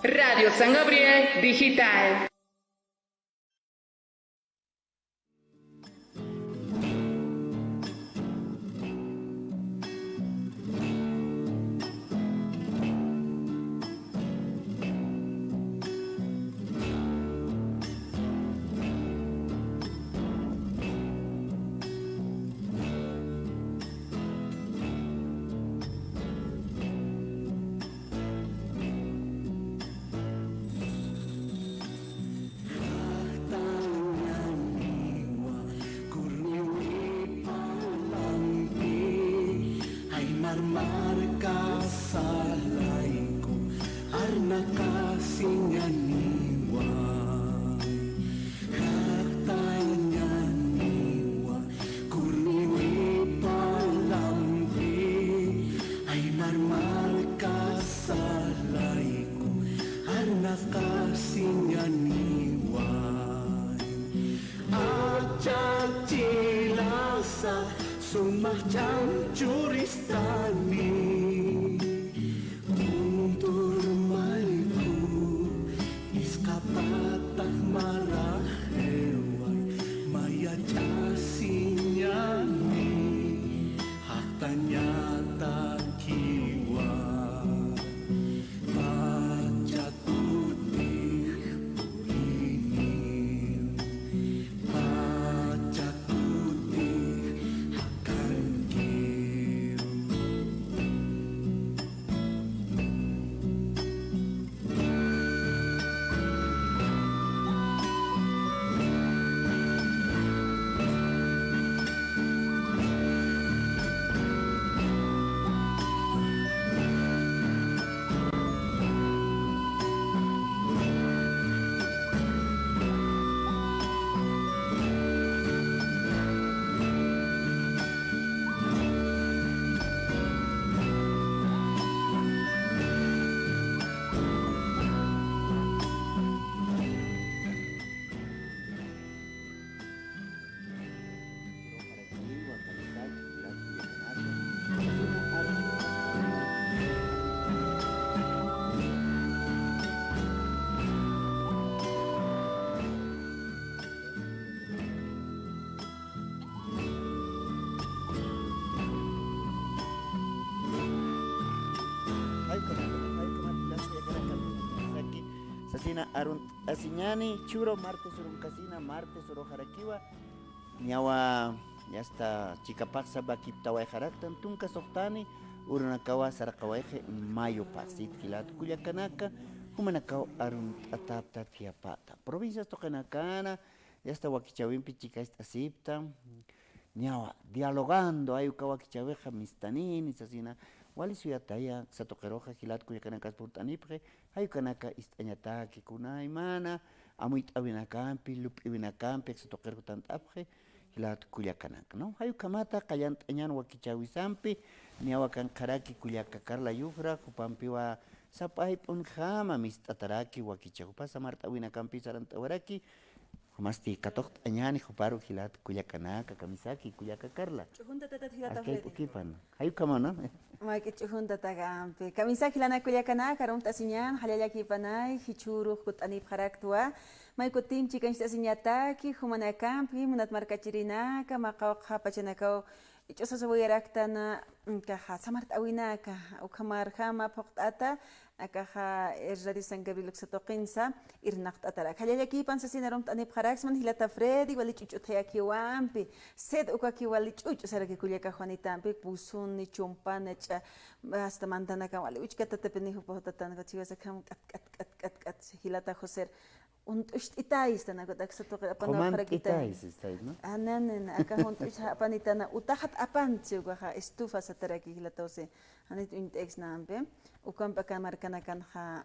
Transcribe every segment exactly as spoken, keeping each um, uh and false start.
Radio San Gabriel Digital. Jaqtañaniwa kurniwipa lampi, aymar markasa layku arnaqasiñaniwa. Jaqtañaniwa kurniwipa lampi, aymar markasa layku arnaqasiñaniwa. Achak chilasa sumaq ch'amchuristani, kuntur mayku isqapataq maraq qiway mayach'asiñani, jaqtañatakiwa pachak kutix puriniw, pachak kutix jakankiw. Sasina arunt'asiñani, jichhüru martes urunkasina, martes uruxarakiwa, niyawa, yasta chikapaxsa vakiptawayxaraktan, tunka suxtani urunakawa saraqawayxi mayo phaxsit jilat kullakanaka, jumanakaw arunt'atäpta thiyapata. Provincias tuqinakana, yasta wakichäwimpi chikacht'asipta, niyawa, dialogando, ay uka wakichäwixa mistanini, sasina, wali suyataya, aksa tuqiruxa jilat kullakanakas purt'anipxi, ay ukanaka ist'añataki, kunaymana, amuyt'äwinakampi, lup'iwinakampi, aksa tuqiru jutant'apxi, jilat kullakanaka, ¿no? Ay ukhamata, qallant'añan wakichäwisampi, niyawa kankxaraki kullaka Carla Yujra, jupampiwa sap'ay p'unjama mist'ataraki wakichäw, jupa samart'äwinakampi sarant'awaraki, jumasti katuqt'añani juparu jilat kullakanaka, kamisaki kullaka Carla. Ch'ujuntatatat jilata Freddy. Askay p'ukipan. Ay ukhama, ¿no? Mayki ch'ujuntatakampi. Kamisaki jilanaka kullakanaka, arunt'asiñan, jallallakipanay, jichhürux kutt'anipxaraktwa. May kutim chikañcht'asiñataki, jumanakampi, munat markachirinaka, mä qawqha pachanakaw, ch'usasawayaraktana, akaxa, samart'äwinaka, ukhamarjama phuqt'ata, akaxa, eh, Radio San Gabriel uksa tuqinsa, irnaqt'atarak. Jallallakipan sasina arunt'anipxaraksman, jilata Freddy, wali ch'uch'uthayakiwampi, sed ukakiw wali ch'uch'u saraki kullaka Juanitampi, pusuni, chumpani, ch'a, hasta mantanakam wali uchkatatapini jupa jutatanaka, chiwasa akham k'at, k'at, k'at, k'at, k'at, jilata Joser, unt'ucht'itaysta, nakuta aksa tuqi apanwa. Qumant'itaysi, ¿no? Ah, nana, nana, aka unt'uch apanitana, utaxat apan, chi ukaxa estufa sataraki jilata José. Janit uñt'ayaksnampi, ukampi aka markanakanxa,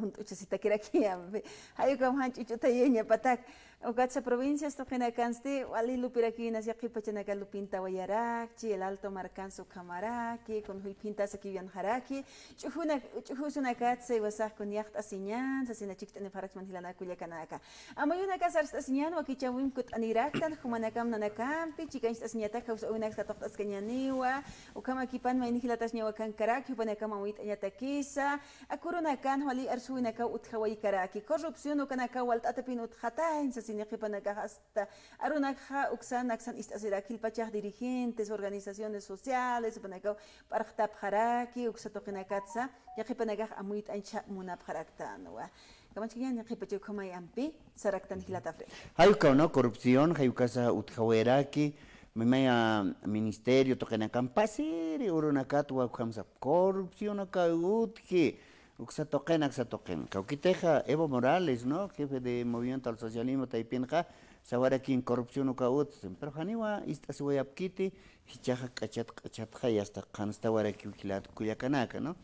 unt'uchasitakirakiyampi. Jay ukam jan ch'uch'utayañapatak. Ukatsa provincias tuqinakansti, wali lupirakïnasa, yaqhip pachanaka lupintawayarakchi, El Alto markansa ukhamaraki, kun juyphintasa kiwyanxaraki, ch'ujunak, ch'ujusunakatsa, iwasax kun yaqt'asiñan, sasina chikt'anipxaraksman jilanaka kulla Kanaka. Amuyunaka sarst'asiñan wakichäwimp kut'aniraktan, jumanakam nanakampi, chikancht'asiñatak jawsawinaks katuqt'askañaniwa, ukhamakipan mayni jilatasiñawakankaraki, jupanakam amuyt'añatakisa, aka urunakan wali arsuwinakaw utjawayikaraki, corrupción ukanakaw walt'atapin utjatañ, sasini qhipanakax hasta arunakxa uksan aksan ist'asiraki, jilpachax dirigentes, organizaciones sociales, jupanakaw p'arxtapxaraki, uksa tuqinakatsa, yaqhipanakax amuyt'añcha munapxaraktanwa. Kamachkiñan, yaqhipacha ukhamayampi saraktan jilata Fred. Jay ukaw, ¿no? Corrupción, jay ukasa utjawayraki, maymaya ministerio tuqinakan pasiri urunakatwa ukhamsa corrupción uka utji, uksa tuqin, aksa tuqin. Kawkitixa Evo Morales, ¿no? Jefe de Movimiento al Socialismo taypinxa, sawarakin corrupción uka utji, pero janiwa ist'asiwayapkiti, jichhaxa k'achat k'achatxa, y hasta qhanstawarakiw jilat kullakanaka, ¿no?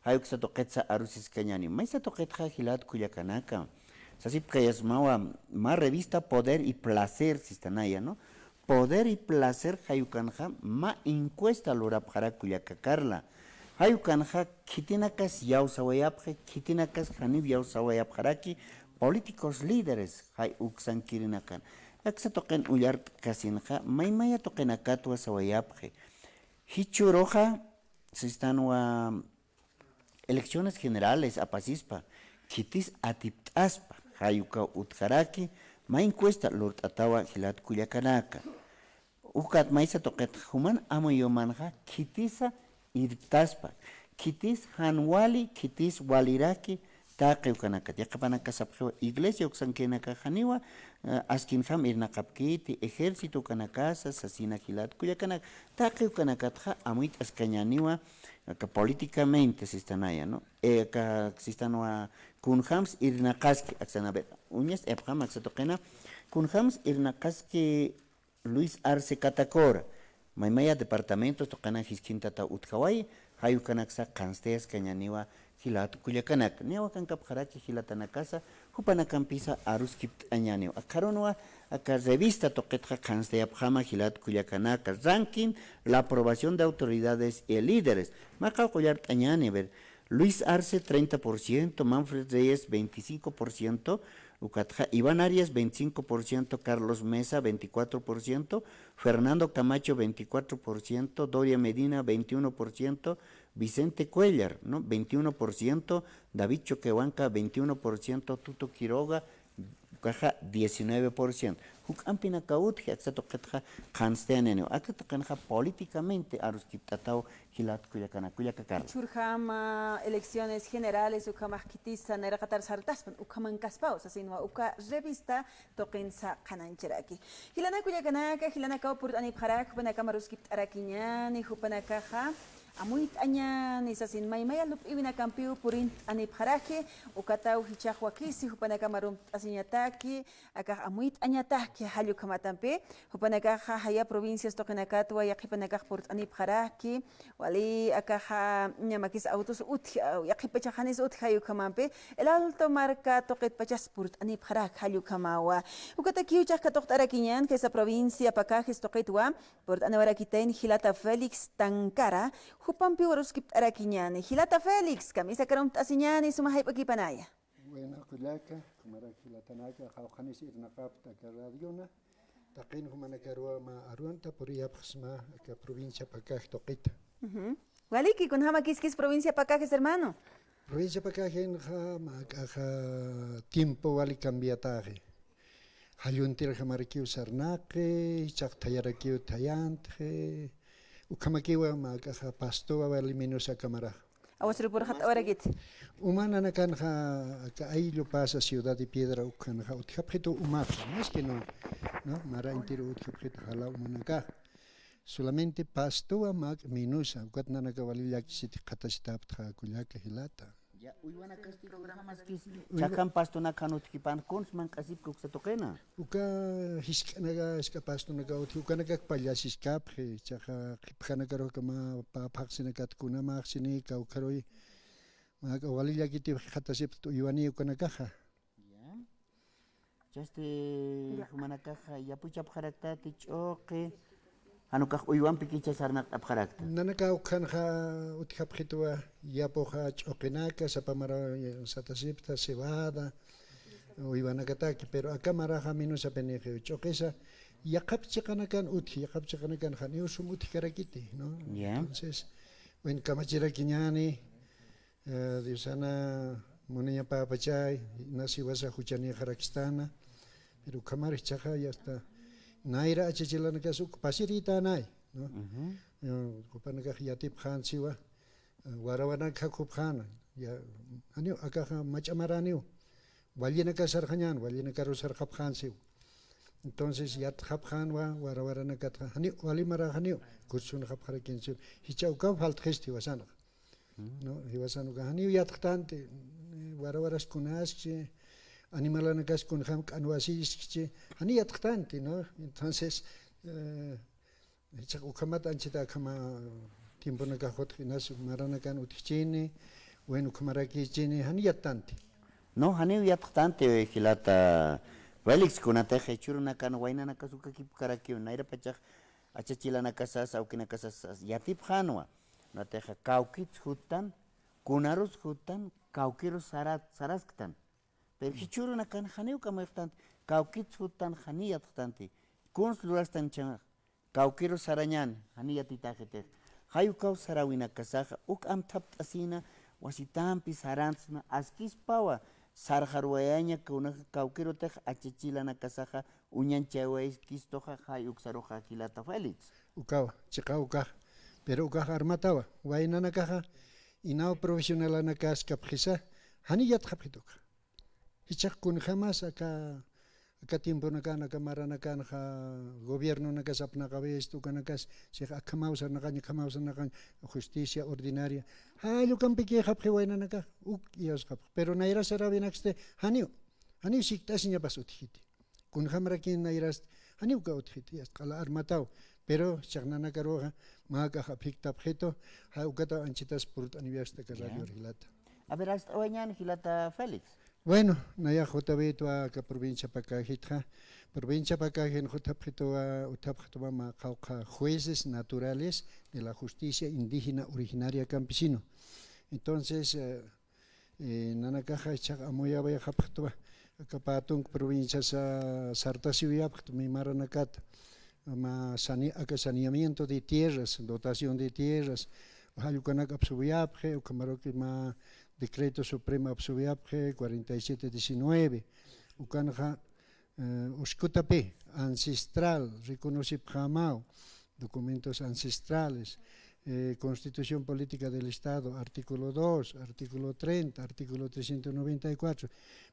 Jay uksa tuqitsa arusiskañäni. Maysa tuqitxa jilat kullakanaka. Sasipkayasmawa, mä revista Poder y Placer sistanaya, ¿no? Poder y Placer jay ukanxa mä encuesta lurapxarak kullaka Carla. Jay ukanxa khitinakas iyawsawayapxi, khitinakas janiw iyawsawayapxaraki, políticos líderes, jay uksankirinakan. Aksa tuqin ullart'kasinxa, maymaya tuqinakatwa sawayapxi. Jichhüruxa, sistanwa elecciones generales apasispa, khitis atipt'aspa, jay ukaw utjaraki, mä encuesta lurt'atawa jilat kullakanaka. Ukat maysa tuqitxa juman amuyumanxa khitisa irptaspa, khitis jan wali, khitis waliraki, taqi ukanakat. Yaqhipanaka sapxiwa iglesia uksankinakax janiwa, eh, askinjam irnaqapkiti, ejército ukanakasa, sasina jilat kullakanak, taqi ukanakatxa amuyt'askañäniwa, aka políticamente sistanaya, ¿no? Eh, aka sistanwa kunjams irnaqaski, aksan, a ver, uñast'ayapxam aksa tuqina, kunjams irnaqaski Luis Arce Catacora, maymaya departamentos tuqina jiskt'ataw utjawayi, jay ukanaksa qhanstayaskañäniwa jilat kullakanak. Niya wakankapxaraki jilatanakasa, jupanakampisa aruskipt'añäniwa. Akharunwa, aka revista tuqitxa qhanstayapxama jilat kullakanaka. Ranking, la aprobación de autoridades y líderes. Mä qawqha ullart'añäni, a ver, Luis Arce, treinta por ciento, Manfred Reyes, veinticinco por ciento, ukatxa Iván Arias, veinticinco por ciento, Carlos Mesa, veinticuatro por ciento, Fernando Camacho, veinticuatro por ciento, Doria Medina, veintiuno por ciento, Vicente Cuellar, ¿no? Veintiuno por ciento, David Choquehuanca, veintiuno por ciento, Tuto Quiroga, ukaxa diecinueve por ciento. Juk'ampinakaw utji, aksa tuqitxa qhanstayañäniwa. Aksa tuqinxa políticamente aruskipt'ataw jilat kullakanak, kullaka Carla. Jichhürjama elecciones generales ukhamax khitisa nayraqatar sartaspan, ukhamankaspaw, sasinwa uka revista tuqinsa qhanañchiraki. Jilanak kullakanaka, jilanakaw purt'anipxarak, jupanakam aruskipt'arakiñäni, jupanakaxa amuyt'añäni, sasin maymaya lup'iwinakampiw purint'anipxaraki, ukataw jichhax wakisi, jupanakam arunt'asiñataki, akax amuyt'añataki, jall ukhamatampi, jupanakaxa jaya provincias tuqinakatwa yaqhipanakax purt'anipxaraki, wali akaxa ñamakis autos utji, yaqhipachax janis utji jay ukhamampi, El Alto marka tuqitpachas purt'anipxarak jall ukhamawa. Ukatakiw jichhax katuqt'arakiñän, khaysa provincia Pacajes tuqitwa, purt'aniwarakitayn jilata Félix Tancara, jupampiw aruskipt'arakiñäni. Jilata Félix, kamisa karunt'asiñäni, suma jayp'akipanaya. Buena, kullaka, kumarak jilatanaka, qawqhanis irnaqapta aka radiona. Taqin jumanakaruwa mä arunta puriyapxsma aka provincia Pacajes tuqita. Ujú. Waliki, kunjamakis provincia Pacajes, hermano. Provincia Pacajenxa mä ak'axa tiempo wali cambiataxi. Jalluntirjamarakiw sarnaqi, jichhax thayarakiw thayantxi. Ukhamakiwa mä ak'axa pastowa wali menos akamara. Awasirupurxat'awarakiti. Uma nanakanxa aka ayllu pasa Ciudad de Piedra ukhanxa utjapxitu umax, más que no, ¿no? Mara entero utjapxitu jala umanakax. Solamente pastowa mä ak' menos, ukat nanaka wali llakisit qhatasitapxta kullaka jilata. Ya, uywanakasti programaskis, chhakhan pastonakan utjkipan, kuns manq'asipki uksa tuqina. Uka jisk'anaka, jisk'a pastonaka utji, ukanakak pallasiskapxi, jichhaxa qhipjanakaruxa mä pä phaxsinakat kunamaxsini, kawkharuy, mä wali llakitix qhatasipxta uywani ukanakaxa. Ya. Chasti jumanakaxa yapuchapxaraktati ch'uqi, jan ukax uywampikicha sarnaqt'apxarakta. Nanaka ukhanxa utjapxitwa yapuxa ch'uqinaka, sapa mara satasipxta, cebada, Uywanakataki, pero aka maraxa minusapinixiw ch'uqisa, yaqhap chiqanakan utji, yaqhap chiqanakan janiw sum utjkarakiti, ¿no? Ya. Entonces, bueno, kamachirakiñäni, eh, Diosana munañapapachay, nasiwasa juchanïxarakistana, pero ukhamar jichhaxa ya está. Nayra achachilanakas uk pasirïtänay, ¿no? Ujú. Eh, jupanakax yatipxän siwa, eh, warawanak jakhupxäna, ya, janiw, akaxa mach'a maraniw, wallinakasarxañän, wallinakaru sarxapxän siw. Entonces, yatxapxänwa, warawaranakatxa, janiw, wali marax janiw, kusunxapxarakin siw. Jichha ukaw faltxisti jiwasanxa. ¿No? Jiwasan uka, janiw yatxtanti, warawaras kunaskchi, animalanakas kunjam k'anwasiskchi, janiw yatxtanti, ¿no? Entonces, eh, jichhax ukhamat anchhita akhama tiemponakax jutx inas maranakan utjchini, bueno, ukhamarakichini, janiw yatxtanti. No, janiw yatxtanti, jilata Félix, kunatix jichhürunakan waynanakas ukakipkarakiw, nayrapachax achachilanakasas, awkinakasas yatipxänwa. Kunatix kawkits juttan, kunarus juttan, kawkirus sarat-, sarasktan. Pero jichhürunakan janiw kamuyxtanti, kawkits juttan janiy yatxtanti. Kuns lurastan jichhax, kawkirus sarañän, janiy yatitäxitix. Jay ukaw saräwinakasaxa, uk amthapt'asina, wasitampi sarantsna, askispawa, sarxaruwayaña kuna kawkirutix achachilanakasaxa, uñañchawayskistuxa, jay uksaruxa jilata Félix. Ukawa, chiqa ukax. Pero ukax armatawa, waynanakaxa, inaw profesionalanakas kapxisa, janiy yatxapxit ukax. Jichhax kunjamas aka, aka tiemponakan, aka maranakanxa, gobiernonakas apnaqawistu, ukanakas, six akhamaw sarnaqañ, akhamaw sarnaqañ, justicia ordinaria. Jall ukampikïxapxi waynanakax, uk iyawsxapxi. Pero nayra saräwinaksti, janiw, janiw sikt'asiñapas utjiti. Kunjamarakin nayrast, janiw uka utjiti, yast q'ala armataw. Pero, jichhax nanakaruxa, mä akax aphiktapxitu, jay ukataw anchhitas purt'aniwayasta aka radio jilata. A ver, ast'awayañäni jilata Félix. Bueno, nayax jutawitwa aka provincia Pakäjitxa. Provincia Pakäjin jutapxituwa, utjapxituwa mä qawqha jueces naturales de la justicia indígena originaria campesino. Entonces, eh, eh, nanakaxa jichhax amuyawayxapxtwa, aka pä tunka provinciasa sartasiwayapxtwa mä maranakata, mä sane-, aka saneamiento de tierras, dotación de tierras, jall ukanak apsuwayapxi, ukhamaraki mä decreto supremo apsuwayapxi, cuarenta y siete diecinueve, ukanxa, eh, uskutapï, ancestral, reconocipxämaw, documentos ancestrales, eh, Constitución Política del Estado, artículo dos, artículo treinta, artículo trescientos noventa y cuatro.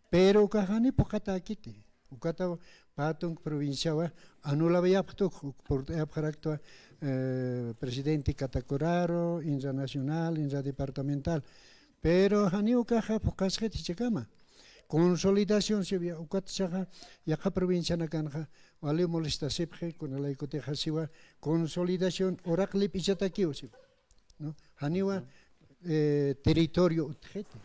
Pero ukax jani phuqhatäkiti. Ukataw pä tunka provinciawa anulawayapxta, uk purt'ayapxaraktwa, eh, presidente Catacuraro, INRA nacional, INRA departamental. Pero janiw ukaxa phuqhasxit jichhakama. Consolidación siwa, ukat jichhaxa yaqha provincianakanxa wali molestasipxi, kunalaykutixa siwa consolidación uraq lip'ichatakiw siwa, ¿no? Janiwa, eh, territorio utjxiti.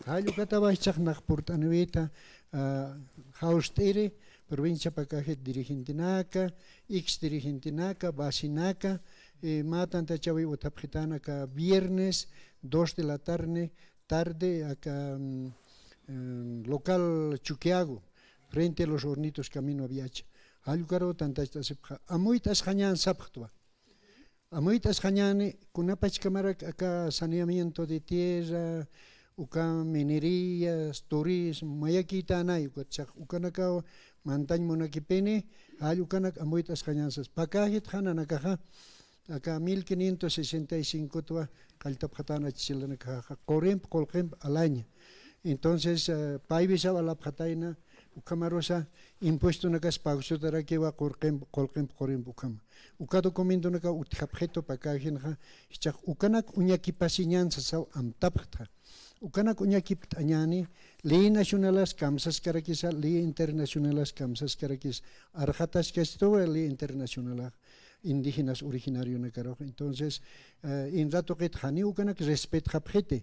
Jall ukatawa jichhax nax purt'aniwita, ah, jawst'iri, provincia Pakäjit dirigentenaka, ex dirigentenaka, basenaka, eh, mä tantachawi utjapxitanaka viernes, dos de la tarde, tarde, aka, mm, em, local Chuquiago, frente a los Hornitos, camino a Viacha. Jall ukaru tantacht'asipxa, amuyt'asxañän sapxtwa. Amuyt'asxañäni, kunapachkamarak aka saneamiento de tierra, uka minerías, turismo, mayakïtänay, ukat jichhax ukanakaw mantañ munakipini, jall ukanak amuyt'asxañän sas. Pakäjitxa nanakaxa, aka mil quinientos sesenta y cinco twa qalltapxatäna achachilanakaxa, qurimp, qullqimp alaña. Entonces, eh, paywisaw alapxatayna, ukhamarusa impuestonakas pagusutarakiwa qullqimp, qullqimp, qurimp ukhama. Uka documentonakaw utjapxitu Pakäjinxa, jichhax ukanak uñakipasiñän sasaw amtapxta. Ukanak uñakipt'añäni, ley nacionalas kamsaskarakisa, ley internacionalas kamsaskarakisa, arxataskastuwa ley internacionalax indígenas originarionakarux. Entonces, eh, INRA tuqit janiw ukanak respetxapxiti.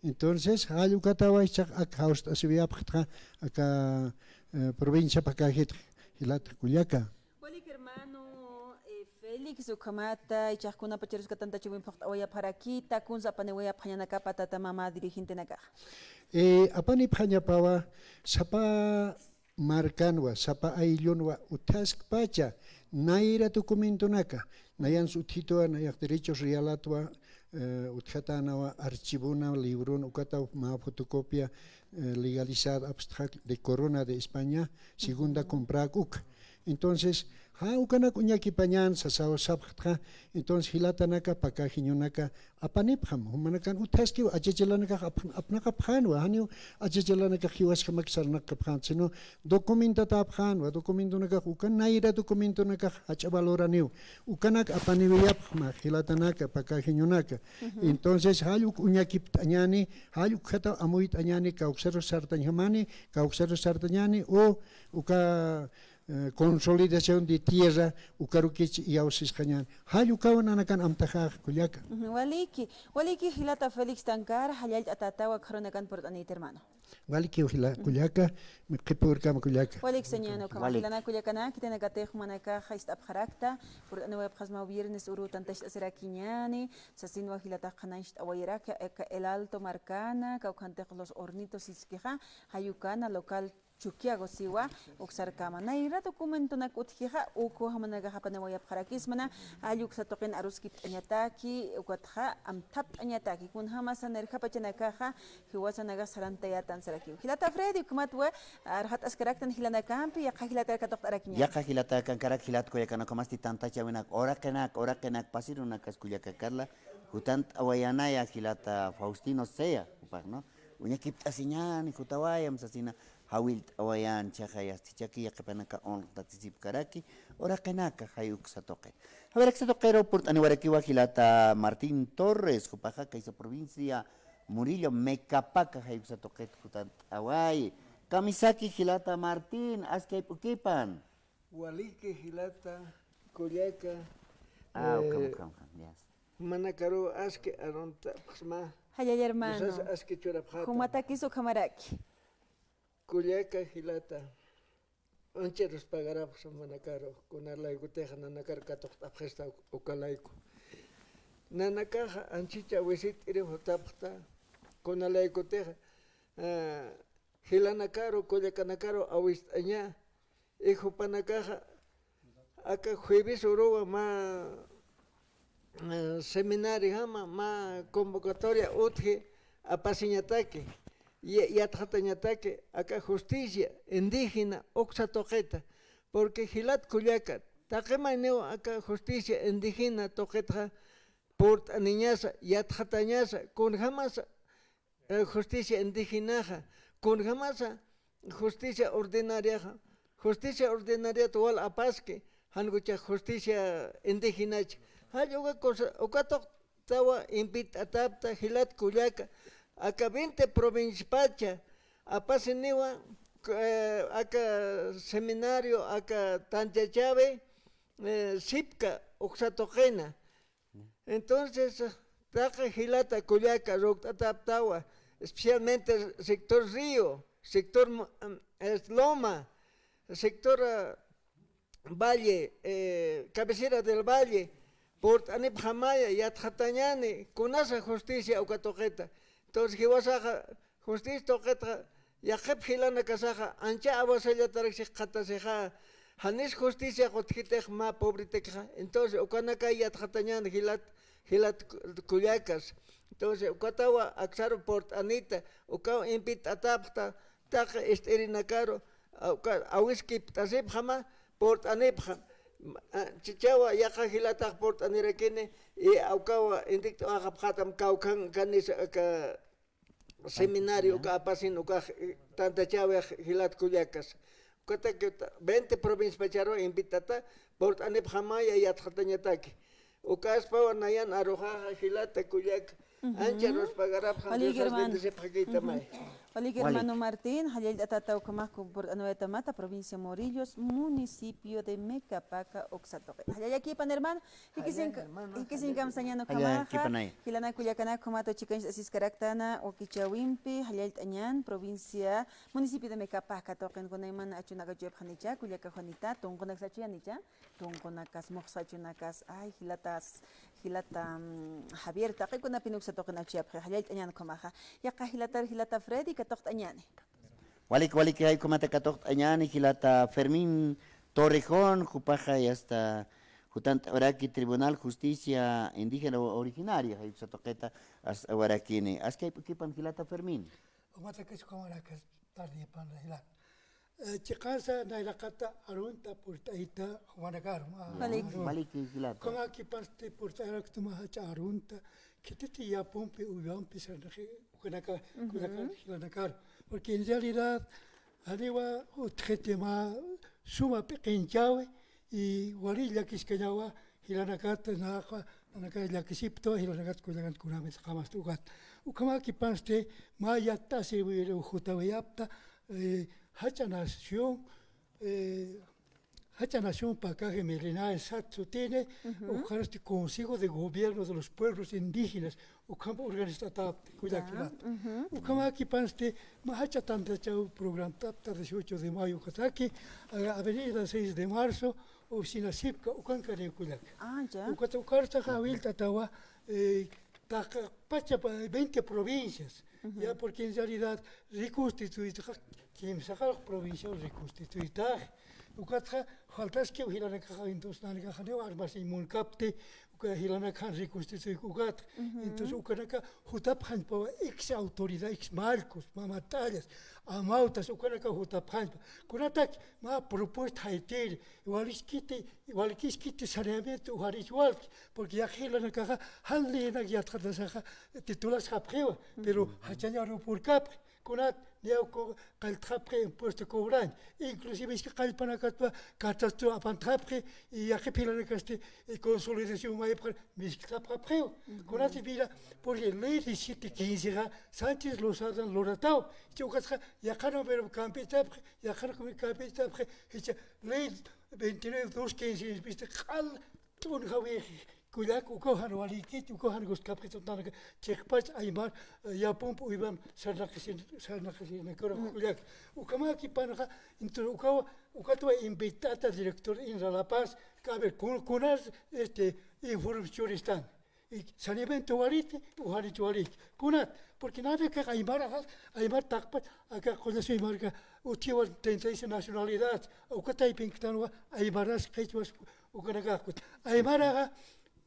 Entonces, jall ukatawa jichhax ak jawst'asiwayapxtxa aka, eh, provincia Pakäjit jilata kullaka. Walik hermano, eh, Félix, ukhamata, jichhax kunapacharus aka tantachiwin phuqt'awayapxarakita, kunsa apaniwayapxañanakapa tata mama dirigentenakaxa. Eh, apanipxañapawa, sapa markanwa, sapa ayllunwa utjaskpacha nayra documentonaka, nayansa utjituwa, nayax derechos realatwa, eh, utjatänawa, archivona, librona, ukataw mä fotocopia, eh, legalizada apstxa de Corona de España, segunda comprak uka. Entonces, ja ukanak uñakipañän sasaw sapxtxa, entonces jilatanaka, pacajinonaka, apanipxam, jumanakan utjaskiw, achachilanakax ap-, apnaqapxänwa, janiw achachilanakax jiwasjamak sarnaqkapxänti, sino documentatäpxänwa, documentonakax ukan nayra documentonakax jach'a valoraniw, ukanak apaniwayapxma jilatanaka, pacajinonaka. Entonces, jall uk uñakipt'añäni, jall ukjataw amuyt'añäni, kawksarus sartañjamani, kawksarus sartañäni, o uka eh, consolidación de tierra, ukarukich iyawsisqañän. Jall ukaw nanakan amtaxax kullaka. Ujú, waliki, waliki jilata Félix Tancar, jallallt'atätawa kharunakan purt'anïta hermano. Waliki jila kullaka, qhipa urkama kullaka. Walik sañäni ukhama. Walik. Jilanaka kullakanak, khitinakatix jumanakax ist'apxarakta, purt'aniwayapxasma viernes uru tantacht'asirakiñäni, sasinwa jilatax qhanañcht'awayaraki, aka El Alto markana, kawkhantix Los Hornitos siskixa, jall ukana local Chukiyago siwa, uksarkama. Nayra documentonak utjixa, uka jumanakax apaniwayapxarakismana, jall uksa tuqin aruskipt'añataki, ukatxa amthapt'añataki, kunjamasa nirjapachanakaxa, jiwasanakax sarantayätan sarakiw. Jilata Freddy, ukhamatwa, arxat'askaraktan jilanakampi, yaqha jilatakan katuqt'arakiñäni. Yaqha jilatakankarak jilat kullakanaka, ukhamasti tantachäwinak, uraqinak, uraqinak, pasirunakas kullaka Carla, jutant'awayänaya jilata Faustino Sea, jupax, ¿no? Uñakipt'asiñäni, jutawayam sasina, jawillt'awayän, chhaxayasti, chaki yaqhipanaka unxtasisipkaraki, uraqinaka, jay uksa tuqi. A ver, uksa tuqiru purt'aniwarakiwa jilata Martín Torres, jupaxa kaysa provincia Murillo, Mecapaca, jay uksa tuqit jutant'awayi. Kamisaki jilata Martín, aski jayp'ukipan. Waliki jilata, kullaka, Ah, eh, ukham, ukham, ukham, yes. Manakaru aski aruntapxsma. Jallalla hermano. Yusas aski churapxata. Jumatakis ukhamaraki. Kullaka jilata. Anchirus pagarapxsma manakaru. Kunalaykutixa nanakar katuqt'apxista uk-, ukalayku. Nanakaxa anchicha wisit'iri jutapxta. Kunalaykutixa, ah, jilanakaru, kullakanakaru awist'aña, y jupanakaxa aka jueves uruwa mä, eh, seminariojama, mä convocatoria utji apasiñataki, y yatxatañataki aka justicia indígena uksa tuqita, porque jilat kullaka, taqi mayniw aka justicia indígena tuqitxa purt'aniñasa, yatxatañasa, kunjamasa, eh, justicia indígenaxa, kunjamasa justicia ordinariaxa, justicia ordinariat wal apaski, jan ukachax justicia indígenachi. Jall uka cosa, uka tuqtawa invit'atapta jilat kullaka, aka veinte provinciapacha apasiniwa, eh, aka seminario, aka tantachawi, eh, sipka uksa tuqina. Entonces, taqi jilata kullaka rukt'ataptawa, especialmente sector Río, sector, mm, es Loma, sector, ah, Valle, eh, Cabecera del Valle, purt'anipxamaya, yatxatañani, kunasa justicia uka tuqita. Entonces, jiwasaxa, justicia tuqitxa, yaqhip jilanakasaxa, ancha awasallatarak sik qhatasixa, janis justicia utjitix mä pobretakxa. Entonces, ukanakay yatxatañan jilat, jilat ku-, kullakas. Entonces, ukatawa aksaru purt'anita, ukaw invit'atapxta, taqi ist'irinakaru, a-, uka awiskipt'asipxama, purt'anipxam. A, chichawa yaqha jilatax purt'anirakini, y ukawa indikt'awayapxatam kawkhan kanis aka seminario uka apasin ukax, eh, tantachäwix jilat kullakas. Ukataki ta-, veinte provinciapacharu invitata, purt'anipxamaya yatxatañataki. Ukaspawa nayan aruxaxa jilata kullaka. Ancha arus pagarapxam, Diosas bendecipxakita may. Waliki hermano Martín, jallallt'atäta ukhamax purt'aniwayapxta provincia Morillos, municipio de Mecapaca, uksa tuqi. Jallallakipan hermano, Jikisin, jikisin kamsañan ukhamaxa, jilanaka kullakanaka ukhamat chikancht'asiskaraktana wakichäwimpi, jallallt'añan, provincia, municipio de Mecapaca tuqin, kunayman achunaka chuyapxanicha, kullaka Juanita, tunqunakas achuyanicha, tunqunakas, muxsa achunakas, ay, jilatas, Jilata, mm, Javier, taqi kunapin uksa tuqinaw chuyapxi, jallallt'añäni ukhamaxa. Yaqha jilatar, jilata Freddy, katuqt'añäni. Walik, walik, jay ukhamata katuqt'añäni, jilata Fermín Torrejón, jupaxa, y hasta jutant'awayaraki Tribunal Justicia Indígena Originaria, jay uksa tuqita, as-, awarakini. Aski jayp'ukipan, jilata Fermín. Ukhamatakis, ukhamarakas, tarde pan, jilata. Eh, chiqansa nayraqata arunta purt'ayta jumanakaru, ah, Vale. Arunta. Vale, que jilata. Ukhamakipansti purt'ayarakta mä jach'a arunta, khititi yapumpi, uywampi, sarnaqi, ukanaka, ujú, ukanaka, jilanakaru. Porque en realidad, janiwa utjiti mä suma p'iqinchawi, y wali llakiskañawa, jilanakata, naxa, nanaka llakisipta, jilanakat kullakan kunamit qamasta ukat. Ukhamakipansti, mä yatt'asi jutawi apta, eh, jach'a nación, eh, jach'a nación pakaji milenaria sat sutini, ujú, ukharasti Consejo de Gobierno de los Pueblos Indígenas, ukham organizatapta, kullakimata. Ya, ujú. Ukhamakipansti, mä jach'a tantachaw programtapta dieciocho de mayo ukataki, a-, avenida seis de marzo, oficina sipka, ukankani kullaka. Ah, ya. Ukata, ukartaxa jawillt'atawa, eh, taqpacha pa-, veinte provincias. Ujú. Ya, porque en realidad reconstituytaxa, kimsaqarux provinciaw reconstituytax. Ukatxa faltaskiw jilanakaxa, entonces nanakaxa janiw armasiñ munkapti, uka jilanakax reconstituyk ukatxa. Ujú. Entonces ukanaka jutapxañpawa ex autoridad, ex Marcos, Mama Tallas, Amautas, ukanaka jutapxañpa. Kunatak mä propuesta jaytiri, waliskiti, walikiskiti saneamiento, ujarich walki, porque yaqha jilanakaxa, jan linak yatxatasaxa, titulasxapxiwa, pero, ujú, jachaña arupurkapxi, kunat, niyaw ku-, qalltxapxi impuesto cobrañ, inclusive iski qallpanakatwa catastro apantxapxi, y yaqhip jilanakasti, y consolidación maypxar, misktxapxapxiwa. Ujú. Kunat mira, porque ley diecisiete quince xa, Sánchez Lozada lurataw, jichha ukatxa, yaqha número campitapxi, yaqha número campitapxi, jichha ley veintinueve dos quince, viste, q'al t'unjawi kullak, ukaw jan walikit, ukaw jan gustkapxit, utanaka, chiqpach aymar, eh, yapump uywam sarnaqisir, sarnaqisirnakura kullak. Ukhamakipanxa, entonces, ukaw, ukatwa invitata director INRA La Paz, a ver, kun-, kunar, este, información están. Y saneamiento waliti, ujarich waliki. Kunat, porque nanakax aymaraxa, aymar taqpach, aka qullasuy marka, utjiwa treinta y seis nacionalidad, uka taypinktanwa, aymaras, qhichwas, ukanakax. Aymaraxa,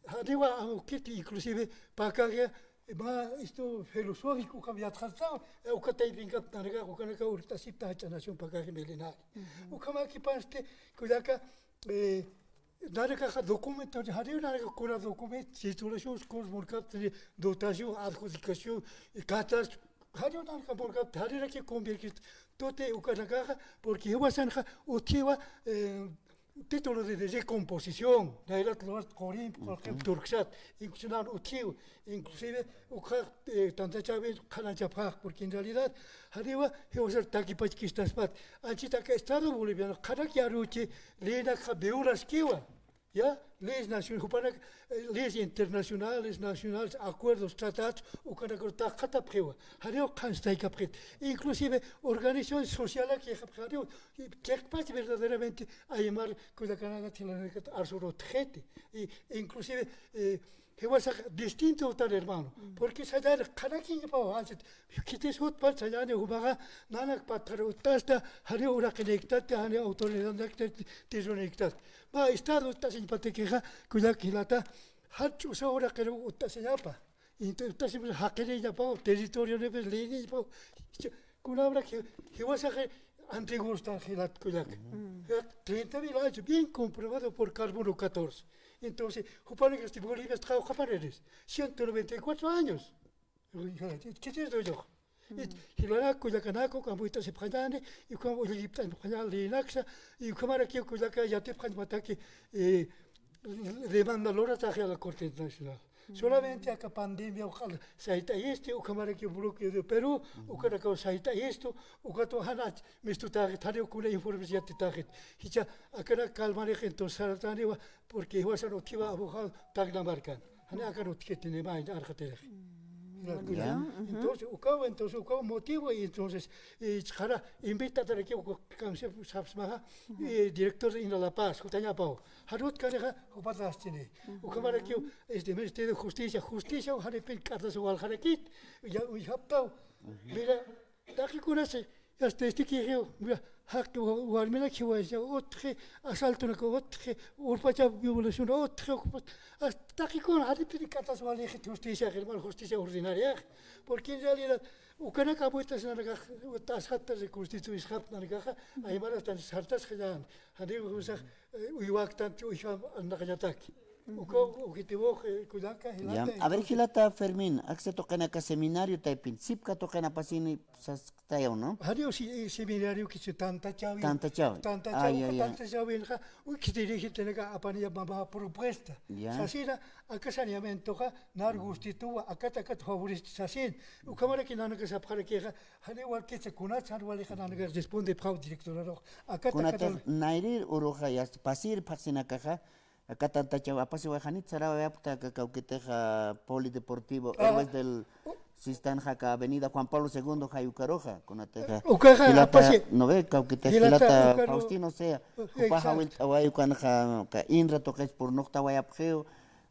janiwa, aunque inclusive, pakaxa, mä, esto, filosófico, ukham yatxataw, uka taypinkap nanakax, ukanakax urt'asipta jach'a nación pakaji milenaria. Ujú. Ukhamakipansti, kullaka, eh, nanakaxa documento, janiw nanakax kuna documento, titulación, kuna munkapti, dotación, adjudicación, y catastro, janiw nanakax munkapti, janirakiw convertir, tuti ukanakaxa, porque jiwasanxa, utjiwa, eh, título de, de recomposición, nayrat lugar qurimp, qullqimp turksat, inclusive nan utjiw, inclusive, ukxa, eh, tantachäwin qhanañchapxax, porque en realidad, janiwa, jiwasar takipachkistaspat. Anchhit aka Estado boliviano, qhanak yaruchi, leynakxa violaskiwa. Ya, leyes nacion-, jupanak, eh, leyes internacionales, nacionales, acuerdos, tratados, ukanakar taqxatapxiwa. Janiw qhanstaykapxit. Inclusive, organización socialak yaqhapxi, janiw, chiqpach verdaderamente, aymar, kullakanaka, jilanakax arsurutxiti. Y, inclusive, eh, jiwasax distinto utan, hermano. Porque sañani qhanakiñapaw, anchhit, khitis utpan sañani jumaxa, nanak patxar utt'asta, janiw uraqiniktati, janiw autoridadnakti, tirruniktati. Mä Estado utt'asiñpatakixa, kullak jilata, jan ch'usa uraqiru utt'asiñapa. Entonces, utt'asiñapa, jaqiniñapaw, territorionipis liyniñapaw. Kunamrak ji-, jiwasax antiguo está jilat kullak. Ujú. Ya, treinta mil años, bien comprobado por Carbono catorce. Entonces, jupanakasti Boliviasta qawqhapan eres, ciento noventa y cuatro años. ¿Qué es lo yo? Y jilanak kullakanaka, ukham uyt'asipxañäni, y ukham ullakipt'asipxañäni leynaksa, y ukhamarakiw kullaka yatipxañpataki, eh, demanda lurataxi a la Corte Internacional. Solamente aka pandemia uka sayt'ayisti, ukhamarakiw bloqueo de Perú, ukanakaw sayt'ayistu, ukatwa janach mistutaxit, janiw kuna informes yatitaxit. Jichha akanak calmarix entonces sarataniwa, porque jiwasan utjiwa abogado tacna markan. Jani akan utjkiti ni mayni arxatirix. Ya. Entonces, ukaw, entonces, ukaw motivo, y entonces, eh, ch'xara, invitatarakiw, ukaw, kamsip, sapsmaxa, eh, director de INRA La Paz, jutañapaw. Jarut kanixa, jupatas chini. Ukhamarakiw, este, Ministerio de Justicia, justicia, jaripin k'atas waljarakit, ya, uyjaptaw. Mira, taqikunas, este, este, kixiw, mira, jaqi wa-, warminak jiwasa utji, asaltonak utji, urpacha violación utji, ocupa-, hasta taqikuna, jaripin k'atas walixit justicia, hermano, justicia ordinaria. Porque en realidad, ukanak abuetas nanakax, tasjata reconstituisxapta nanakaxa, aymaras tan sartasxa yan, janiw usax, eh, uywaktan, uyjam, anaqañataki. Uka objetivo, eh, kullaka, ya, jilata, a ver, entonces jilata Fermín, aksa tuqinaka seminario taypin, sipka tuqinapasini sasktayaw, ¿no? Janiw si, eh, seminario kisu tantachawi. Tantachawi. Tantachawi, ah, ya, ya. Tantachawinxa, uy, kis dirigente naka apaniya mama propuesta. Ya. Sasina, aka saneamientoxa, nar gustituwa, akat, akat favorista sasin. Ukhamaraki nanaka sapxarakixa, janiw walkitsa kunats, jan walixa nanaka responde phaw directorarux. Akat, akat. Kunatax wal- nayrir uruxa, ya, pasir phaxsinakaxa, aka tantachaw apasiwa janit sarawayapkta aka kawkitixa polideportivo, ah, Héroes del Sistan, aka avenida Juan Pablo segundo jayukaruxa, kunatixa. Ukaxa, jilata, apasi, ¿no ve? Kawkitixa jilata, jilata ukaru-, Faustino Sea, eh, jupaxa, exacto, jawillt'away ukanxa, aka INRA tuqis purnuqtawayapxiw,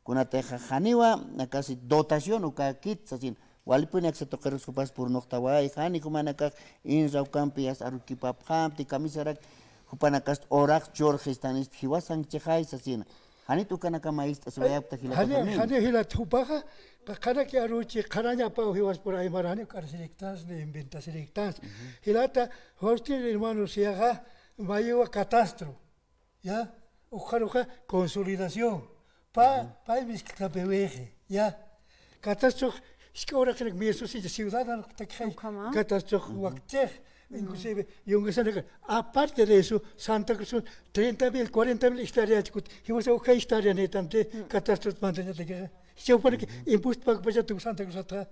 kunatixa janiwa, akasi dotación, ukakit, sasin, walipuni aksa tuqirus jupas purnuqtaway, jani jumanakax INRA ukampi yas arukipapxamti, kamisarak, jupanakast uraq churxistan, ist jiwasan chixay sasina. Janit ukanaka maestro, suwayapta jilata jani, Fermín. Jani jilat jupaxa, qa-, qhanaki aruchi, qhanañapaw jiwaspur aymar jani k'arsiriktas, ni inventasiriktas. Jilata, Faustino hermano Seaxa, mayiwa catastro. Ya, ukaruxa consolidación. Pa, pay misk'kapiwixi, ya. Catastro, isk'a uraqinak mieso, si ciudadano, takxay. Ukhama. Catastro, waktix, inclusive, yungasanaka. Aparte de eso, Santa Cruz, treinta mil, cuarenta mil hectáreas, kut, jiwasa uka hectárea netante, catastro mantañatakixa. Chawpanaki, impuesto pagpachatu Santa Cruz ata.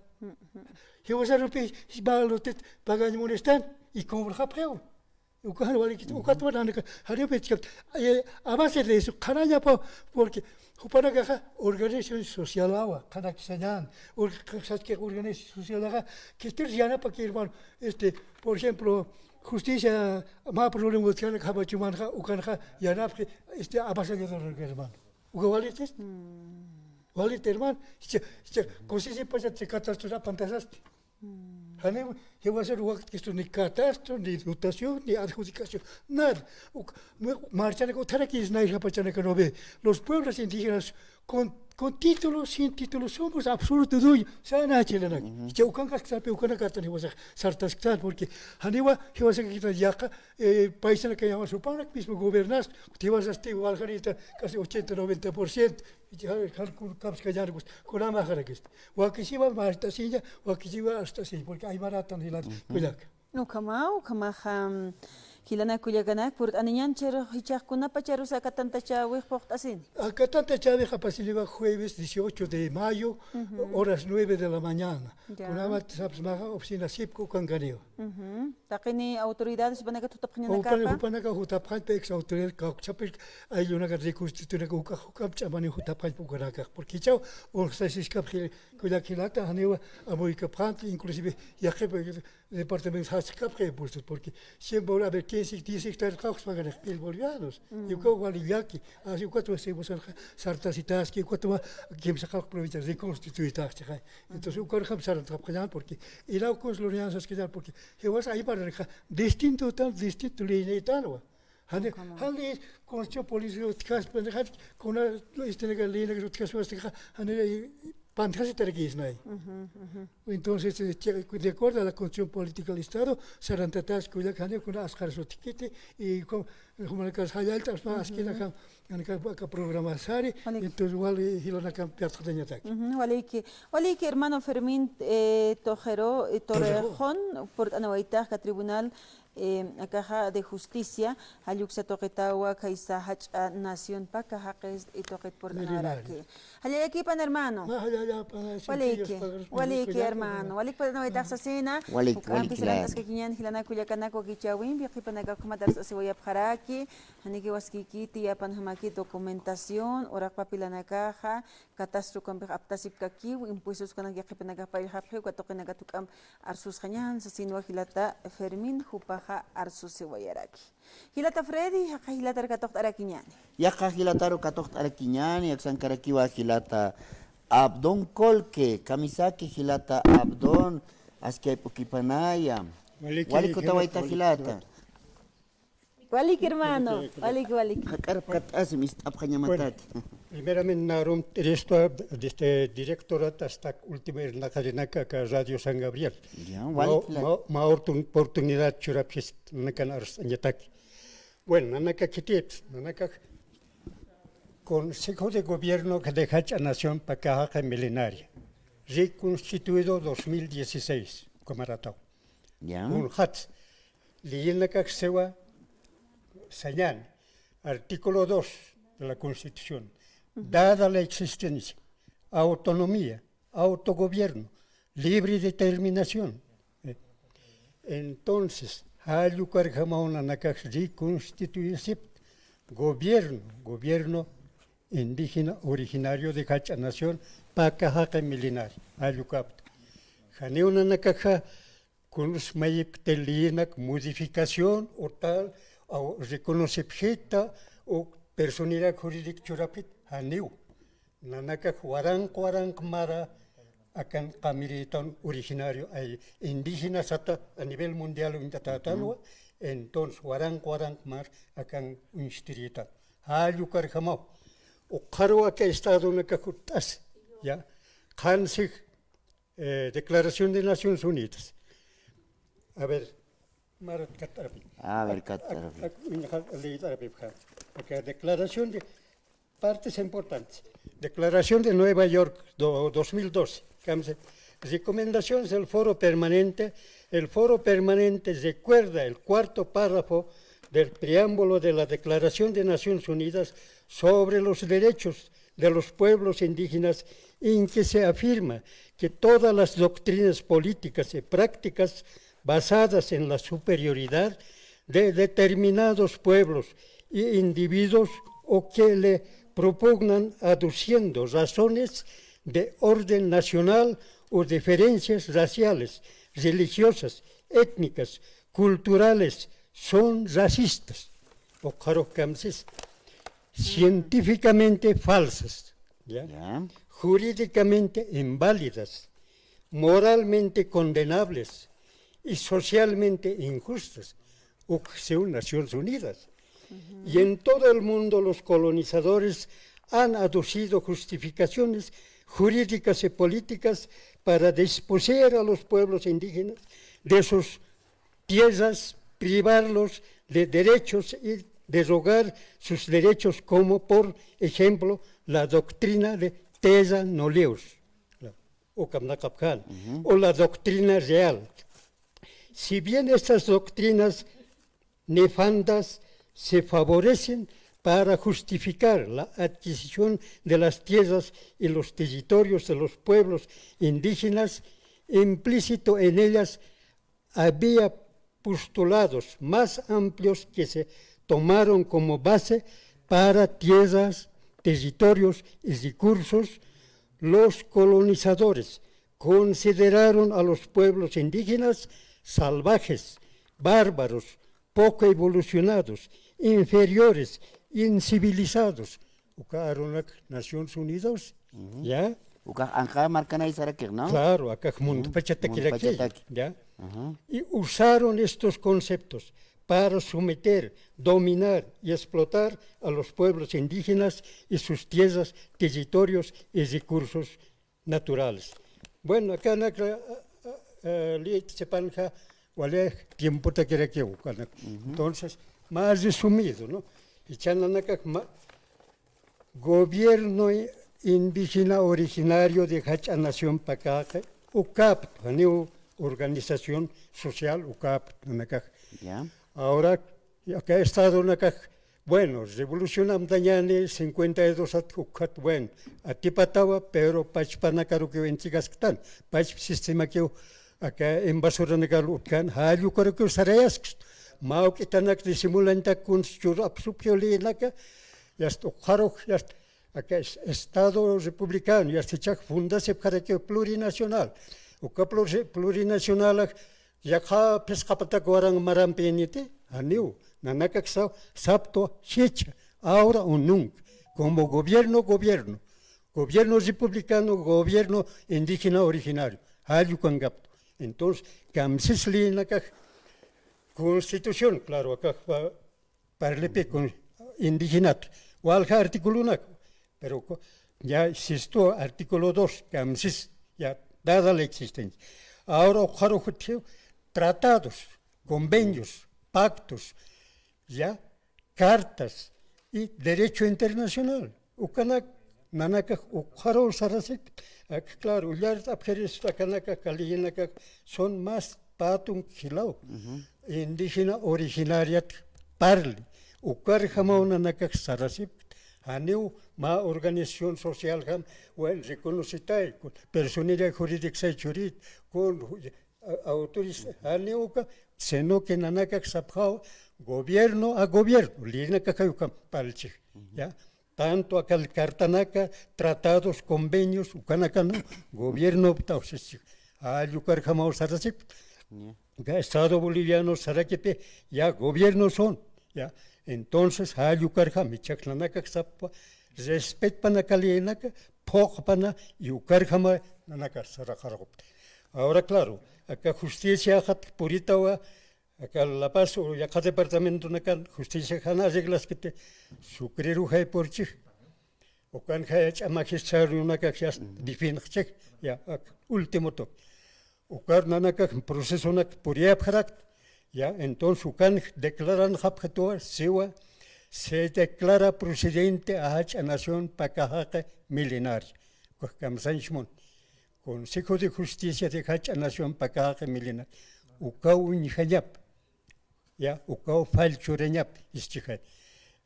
Jiwasa rupi, si valotet, pagañ munestan, y cobrxapxiw. Uka jan walikit, ukat nanaka, jariw petkat, eh, a base de eso, qhanañapa, porque jupanakaxa organización social awa, qhanaki sañan, ur-, saski organización social axa, que estés yanapaki, hermano, este, por ejemplo, justicia, ma problema utjana, kamachumanxa, ukanxa, yanapki, este, avasallador, hermano. Uka walitis? Walit, hermano, este, este, cosisi pasa, te catastro, pantasasti. Janiw, jiwasar wakt'kistu ni catastro, ni dotación, ni adjudicación, nada. Uk-, mu-, marchanak utjarakisnay, japachanaka no ve. Los pueblos indígenas, con, con título, sin título, somos absoluto dueño. Sana chilanak. Ujú. Icha ukankasktan, pe ukanakatan jiwasa sartasktan, porque janiwa jiwasa kita yaqa, eh, paisanaka llama supanak mismo gobernas, jiwasasti waljanita casi ochenta, noventa por ciento. Icha jan, jan kun-, kapskañarkus, kunamaxarakista. Wakisiwa mast'asiña, wakisiwa ast'asiña, porque aymaratan jilat, ujú, kullaka. Ukhama, ukhamaxa, mm, jilanak kullakanak, purt'aniñan chirux jichhax kunapacharus aka tantachäwix puqt'asini. Aka tantachäwix apasiniwa jueves dieciocho de mayo, ujú, horas nueve de la mañana. Ya. Kunamat sapsmaxa oficina sipku ukankaniwa. Ujú. Taqini autoridades jupanaka jutapxañanakapa. Jupanaka, jupanaka jutapxañpa, ex autoridad kawkchapir, ayllunaka reconstituyunaka uka, uka ch'amani jutapxañpa ukanakax. Porque jichhaw, uñjsasiskapxi, kullak jilata, janiwa amuykapxamti, inclusive, yaqhip, departamento jaskapxi impuestos, porque cien bol-, a ver, quince, diez hectáreas kawkspakanix mil bolivianos. Y uka wali llaki, así ukat wasiwasan sartasitaski, ukat wa kimsa kawk provincia reconstituyitaski, jay. Entonces, ukarjam sarantapxañan, porque, iraw kunsluriñan saskiñan, porque, jiwas aymaranxa, distinto tan, distinto ley tan, wa. Jani, ukhama, jani, constitución política utjaspa, jani, kuna, este, ley utjaspa, jani, panthasitarakisnay. Ujú, ujú. Entonces, eh, che-, de acuerdo a la Constitución Política del Estado, sarantatas, kullak, jani, kuna asqaras utjkiti, y con, jumanakas jallallt'asma, ujú, askinakan, jani, ka, ka programa sari, walik, entonces, wali, eh, jilanakam piatxatañatak. Ujú, waliki, waliki, hermano Fermín, eh, Tojero, eh, Torrejón, Torrejón, purt'anawaytax, ka tribunal, eh, akaxa de justicia, jall uksa tuqitawa khaysa jach'a nación Pacajaques y tuqit purt'anwaraki. Milenaria. Jallallakipan, hermano. Ma jallallapan, waliki, sintiros pagros, waliki, hermano. Waliki, purt'anwaytax sasina. Waliki, waliki, claro. Juk'ampi sarant'askakiñän jilanak kullakanak wakichäwimpi, qhipanakax ukhamat arsasiwayapxaraki, janiki waskïkiti, yapanjamaki documentación, uraq papelanakaxa, catastro ukampix aptasipkakiw, impuestos ukanak yaqhipanakax payllxapxi, uka tuqinakat juk'amp arsusxañän, sasinwa jilata Fermín, jupaxa arsusiwayaraki. Jilata Freddy, yaqha jilatar katuqt'arakiñäni. Yaqha jilataru katuqt'arakiñäni, aksankarakiwa jilata Abdón Colque, kamisaki jilata Abdón, aski ayp'ukipanaya. Waliki, waliki, jilata, jilata. Waliki, hermano. Waliki, waliki. Jak'arap kat'asim ist'apxañamataki. Bueno, primeramente, narum, esto, desde directorat hasta último, irnaqarinaka, acá Radio San Gabriel. Ya, ma, waliki, ma, ma ortun-, oportunidad churapxis, nakan arsañataki. Bueno, nanaka khitip, nanaka Consejo de Gobierno de Jach'a Nación Pacajaca Milenaria, reconstituido dos mil dieciséis, kumarataw. Ya. Kunjats, leyinakax siwa sañäni, artículo dos de la Constitución, dada la existencia, autonomía, autogobierno, libre determinación. Eh, entonces, jall ukarjamaw nanakax reconstituyasipta, gobierno, gobierno indígena originario de Jach'a Nación, Pacajaca Milenaria, jall ukapta. Janiw nanakaxa, kunus mayipkti leyinak modificación o tal, o reconocipxita, o personalidad jurídica churapxit, janiw. Nanakax waranq waranq mara akan qamiritan originario ay indígena sata a nivel mundial uñtatatanwa, entonces waranq waranq mar akan uñstiritan. Jall ukarjamaw. Ukxaruw aka estadonakax jutt'as, ya. Qhansix eh, Declaración de Naciones Unidas. A ver, marat kat'arapi. A ver, kat'arapi. Ak-, ak-, uñja leyt'arapi, ja. Ok, Declaración de Partes Importantes. Declaración de Nueva York, do-, dos mil doce. Kamse, recomendaciones del Foro Permanente. El Foro Permanente recuerda el cuarto párrafo del preámbulo de la Declaración de Naciones Unidas sobre los derechos de los pueblos indígenas, en que se afirma que todas las doctrinas políticas y prácticas basadas en la superioridad de determinados pueblos y individuos o que le propugnan aduciendo razones de orden nacional o diferencias raciales, religiosas, étnicas, culturales, son racistas. Ukxarux kamsis, científicamente falsas, ¿ya? Ya. Jurídicamente inválidas, moralmente condenables y socialmente injustas. Ukx siw Naciones Unidas. Y en todo el mundo los colonizadores han aducido justificaciones jurídicas y políticas para desposeer a los pueblos indígenas de sus tierras, privarlos de derechos y derogar sus derechos, como por ejemplo la doctrina de terra nullius, ukham naqapxän, o la doctrina real. Si bien estas doctrinas nefandas se favorecen para justificar la adquisición de las tierras y los territorios de los pueblos indígenas, implícito en ellas había postulados más amplios que se tomaron como base para tierras, territorios y recursos. Los colonizadores consideraron a los pueblos indígenas salvajes, bárbaros, poco evolucionados, inferiores, incivilizados. Uka arunak Naciones Unidas, ¿ya? Uka anqa markanay sarakix, ¿no? Claro, akax muntpachatakiraki, muntpachataki, ¿ya? Y usaron estos conceptos para someter, dominar y explotar a los pueblos indígenas y sus tierras, territorios y recursos naturales. Bueno, akanaka, ah, ah, ah, lit sepanxa, wali tiempotakirakiw, kanak. Entonces, más resumido, ¿no? Jichhananakax ma-, gobierno indígena originario de Jach'a Nación Pacajaca, ukapta, janiw organización social ukäpkta nanakax. Ya. Ahora, aka estadonakax, bueno, revolución amtañäni cincuenta y dos at ukxat, bueno, atipatawa, pero pachpanakarukiw entregasktan, pachpa sistemakiw aka invasoranakar utjkän, jall ukarukiw sarayaskstu. Mä juk'itanak disimulañtak kuns chur apsupxiw leyinaka, yast ukxarux, yast aka es-, Estado republicano, yast jichhax fundasipxarakiw plurinacional. Uka pluri-, plurinacionalax yaqha phisqapatak waranqa marampiniti, janiw, nanakax sa-, saptwa jichha, ahora o nunca, como gobierno, gobierno, gobierno republicano, gobierno indígena originario, jall ukankaptu. Entonces, kamsis leyinakax, constitución, claro, akax pa-, parlipï con indígenat, walja articulonak, pero co-, ya existió artículo dos, kamsis, ya dada la existencia. Ahora ukxarux utjiw tratados, convenios, pactos, ya, cartas y derecho internacional. Ukanak nanakax ukxaruw sarasipkta. Ak, claro, ullart'apxiristu akanakax, aka leyinakax son más pätun jilaw. Indígena originariat parli. Ukarjamaw nanakax sarasipkta. Janiw mä organización socialjam, bueno, reconocitay, con personería jurídica say churit, con a-, autores, janiw uka, sino que nanakax sapxaw gobierno a gobierno, leyinakaxay ukham parlchix, ¿ya? Tanto aka cartanaka, tratados, convenios, ukanakana, gobiernoptaw sischix. Jall ukarjamaw sarasipkta. Ya. Uka Estado boliviano sarakipï, ya, gobierno son, ¿ya? Entonces, jall ukarjam, jichhax nanakax sapxpa, respetpana aka leyinaka, phuqpana, y ukarjama nanakax saraqarqupta. Ahora, claro, aka justiciaxat puritawa, aka La Paz o yaqha departamentonakan justicia jan arreglaskiti, Sucreruxay purchix. Ukan jayach'a magistradonakax ya definixchix, ya, ak, último toque. Ukar nanakax procesonak puriyapxarakta, ya, entonces ukan declaranxapxituwa, siwa, se declara procedente a jach'a nación Pacajaca milenaria. Ukax kamsañchmun. Consejo de Justicia de jach'a nación Pacajaca milenaria. Ukaw uñjañap. Ya, ukaw fall churañap, ischixay.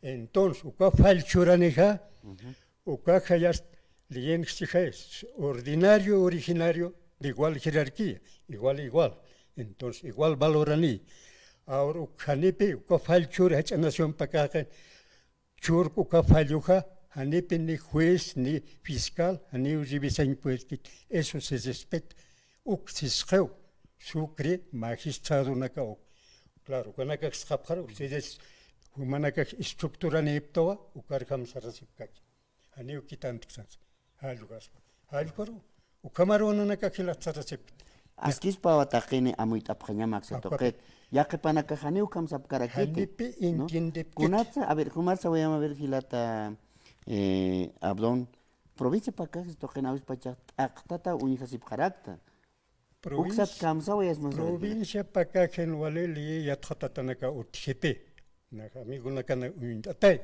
Entonces, ukaw fall churanixa, ukaxa ya leyinxchixay, ordinario, originario, de igual jerarquía, igual, igual. Entonces, igual valorani. Ahora, uk janipï, ukaw fall chur jach'a nación Pacajaca, churk uka falluxa, janipï ni juez, ni fiscal, janiw revisañ puedkit. Eso se respeta. Uk sisxiw, Sucre magistradonaka uk. Claro, ukanakax sapxar, ustedes, jumanakax estructuranïptawa, ukarjam sarasipkaki. Janiw quitantki sas. Jall ukaspa. Jall ukaru. Ukhamaru nanakax jilat sarasipkti. Askispawa taqini amuyt'apxañama aksa tuqit. Yaqhipanakax janiw ukham sapkarakiti, ¿no? Janipï entiendepkiti. Kunatsa, a ver, jumatsa sawayama, a ver, jilata, eh, Abdón, provincia Pacajes tuqin awispachax t'aqtata uñjasipxarakta. Provincia, uksat kamsawayasma, provincia Pacajen wali liyï yatxatatanaka utjipï. Nax amigonakana uñt'atay.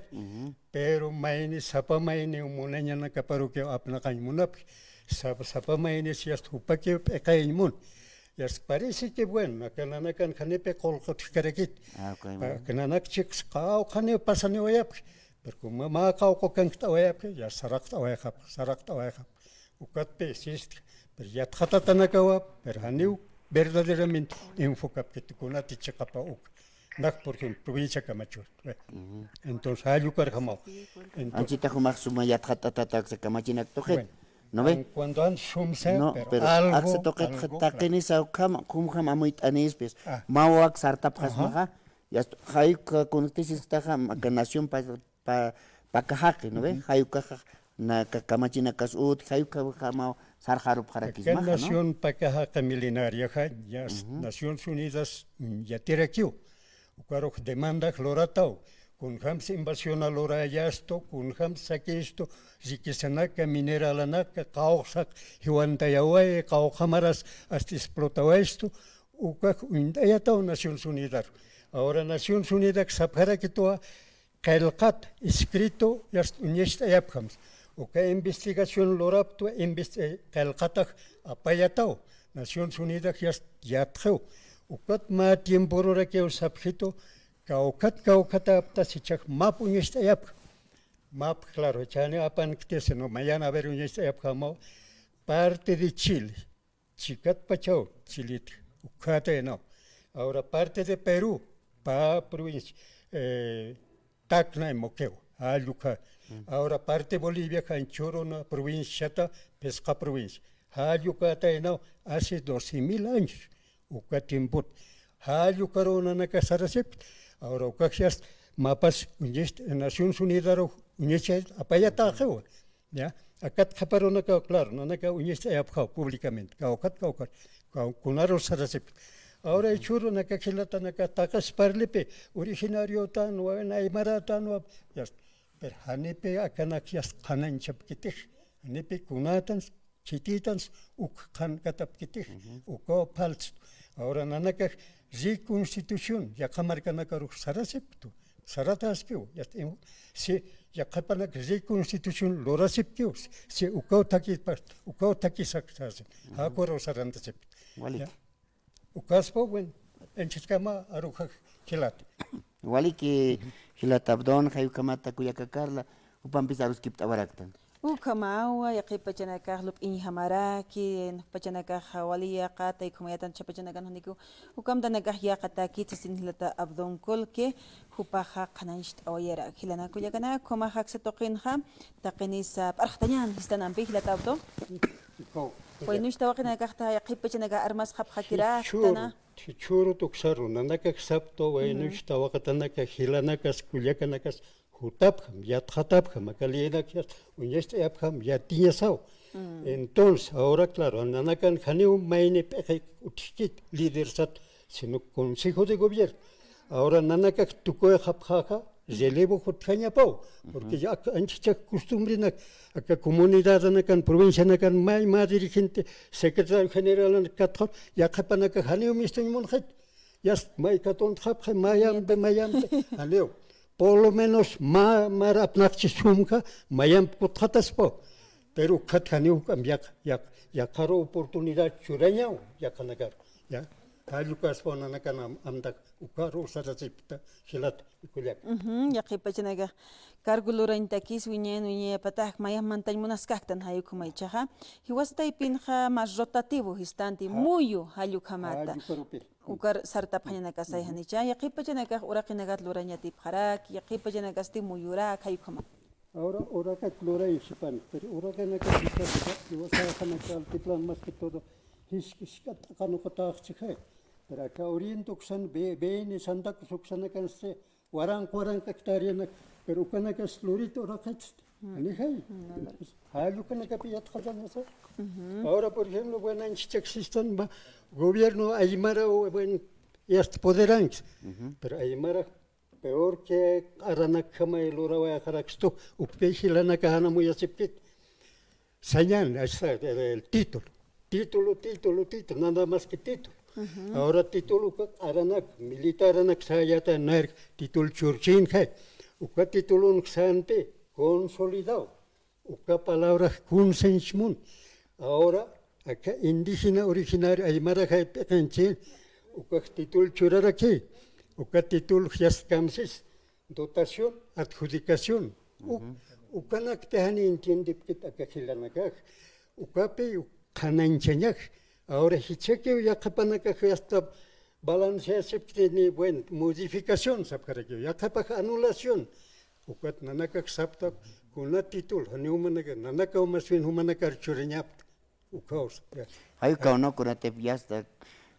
Pero mayni sapa mayni munañanakaparukiw apnaqañ munapxi. Sapa, sapa maynis yast jupakiw p'iqayañ mun. Yast parece que, bueno, aka nanakan janipï qullqi utjkarakit. Ah, ok, bueno. Aka nanak chiqs qawqhaniw pasaniwayapxi. Pero como mä qawqhu kankt'awayapxi, ya saraqt'awayxapxi, saraqt'awayxapxi. Ukatpï sistxa, pero yatxatatanakawa, pero janiw verdaderamente enfocapkiti kunati chiqapa uk. Nax, por ejemplo, provincia Camacho. Entonces, jall ukarjamaw. Entonces, anchita jumax suma yatxatatata aksa kamachinak tuqit. Bueno, ¿no ve? Cuando an sumsa, no, pero, pero algo, aksa tuqit algo, taqinisa ukham, jumjam amuyt'anispis. Ah. Mawak sartapxasmaxa, ajá, yast, jayuk kunatisistaxa, aka nación pa-, pa-, Pakajaqi, ¿no ve? Jayukaxa na ka-, kamachinakas utji, jayukaxa maw sarxarupxarakismaxa, ¿no? Nación Pakajaqi milenariaxa, ya Naciones Unidas, mm, yatirakiw. Ukarux demandax lurataw. Kunjams invasiona lurayastu, kunjams sakistu, riquezanaka, mineralanaka, qawqsaq jiwantayaway, qawqhamaras hasta explotawaystu, ukax uñt'ayataw Naciones Unidas. Ahora Naciones Unidas sapxarakituwa, qillqat escrito yast uñacht'ayapxams. Uka investigación luraptwa, invest-, eh, qillqatax apayataw. Naciones Unidas yas-, yatxiw. Ukat mä tiemporurakiw sapxitu, kawkhat, kawkhat aptas jichhax map uñacht'ayapxa. Map, claro, jichhani apankti, sino mayan a ver uñacht'ayapxamaw. Parte de Chile, chikatpachaw, Chilit, ukkhataynaw. Ahora parte de Perú, pä provincia, eh, Tacna y Moquegua, jall ukha. Ahora parte Bolivia, janchhüruna provinciata, Pisqa provincia. Jall ukataynaw, hace doce mil años, uka tiempot. Jall ukaru nanaka sarasipkti. Ahora ukax yast mapas uñacht-, Naciones Unidaru uñacht'ay apayatäxiwa. Ya, akat qhiparunakaw, claro, nanaka uñacht'ayapxaw públicamente, kawkhat, kawkhat, kaw-, kunaru sarasipkti. Ahora jichhürunaka jilatanaka taqis parlipi, originariotanwa, aymaratan, ya, pero janipi akanak yast qhanañchapkitix, janipi kunatan, khititans uk qhankatapkitix, ukaw falso. Ahora nanakax reconstitución, yaqha markanakarux sarasipktu, saratäskiw, yast, si yaqhipanak reconstitución lurasipkiw, si ukaw thakipas, ukaw thakisaksasi, jakuruw sarantasipkti. Walik. Ya. Ukaspa, bueno, anchhiskama arujax jilata. Waliki, jilata Abdón, jay ukhamata kullaka Carla, jupampis aruskipt'awaraktan. Ukhamawa, yaqhipachanakax lup'iñjamaraki, pachanakax wali yaqata, ukhamayatan chhapachanakan janiku, ukamtanakax yaqatakit sasin jilata Abdón Colque, jupaxa qhanañcht'awayarak. Jilanaka kullakanaka, ukhamax aksa tuqinxa, taqinisa p'arxtañän jistanampi, jilata Abdón. Waynuch tawaqinakaxta yaqhipachanaka armasxapxakiraktana. Jichhürut, jichhürut uksaru, nanakax saptu waynuch tawaqatanaka, jilanakas, kullakanakas, jutapxam, yatxatapxam, aka leyinakas uñacht'ayapxam, yatiñasaw. Entonces, ahora, claro, nanakan janiw mayni p'iqi utjkit, lidersat, sino Consejo de Gobierno. Ahora nanakax tukuyxapxaxa, relevo jutjañapaw, porque ya ak-, anchhichhax costumbrenak, aka comunidadanakan, provincianakan, may mä dirigente, secretario generalanak katxur, yaqhipanakax janiw mistuñ munxit. Yast, may katuntxapxi, mayampi, mayampi, janiw. Por lo menos mä, mä apnaqchi sumkha, mayamp kutxataspaw. Pero ukkhat janiw juk'amp yaq-, yaq-, yaqharu oportunidad churañaw, yaqhanakar. Ya, jall ukaspaw nanakan am-, amtak, ukaru sarasipkta, jilat, kullak. Ujú, yaqhipachanakax cargo lurañtakis wiñayan, wiñayapatak, mayamp mantañ munaskaktan jay ukhamaychaxa. Jiwas taypinxa más rotativo, jistanti, muyu, jall ukhamata. Jall ukarupi. Ukar sartapxañanakasay janicha, yaqhipachanakax uraqinakat lurañ yatipxarak, yaqhipachanakasti muyurak, jay ukhama. Ahora, uraqat lurañ sipan, pero uraqinakat jiwasaxanaka altiplano más que todo, jisk-, jisk'at t'aqanuqataxchixay. Pero aka oriente uksan, Be-, Beni, Santa Cruz uksanakansti, waranq waranq hectáreanak, pero ukanakas lurit uraqitsti. Anixay. Jall ukanakapi yatxatanasa. Ahora, por ejemplo, bueno, anchhichhax sistan, va, gobierno aymara, bueno, yast poderanks. Pero aymara peor que q'aranakjamay lurawayxarakstu, ukpi jilanaka jan amuyasipkit. Sañan, hasta el, el título. Título, título, título, nada más que título. Ahora título uka q'aranak, militaranak sayata nayrk título churchinxay. Uka titulon sänpi, consolidado. Uka palabrax kunsañch mun. Ahora, aka indígena originario aymaraxay p'iqinchin, ukax título churaraki. Uka título yast kamsis. Dotación, adjudicación. U-, ukanakti jani entiendepkit aka jilanakax. Ukapi qhanañchañax. Ahora jichhakiw yaqhipanakax hasta balanceasipktini, bueno, modificación sapxarakiw. Yaqhipax anulación. Ukat nanakax saptap, kuna título, janiw jumanaka, nanakaw más bien jumanakar churañapkta. Ukaws, ya. Jay ukaw, ¿no? Kunatip yasta.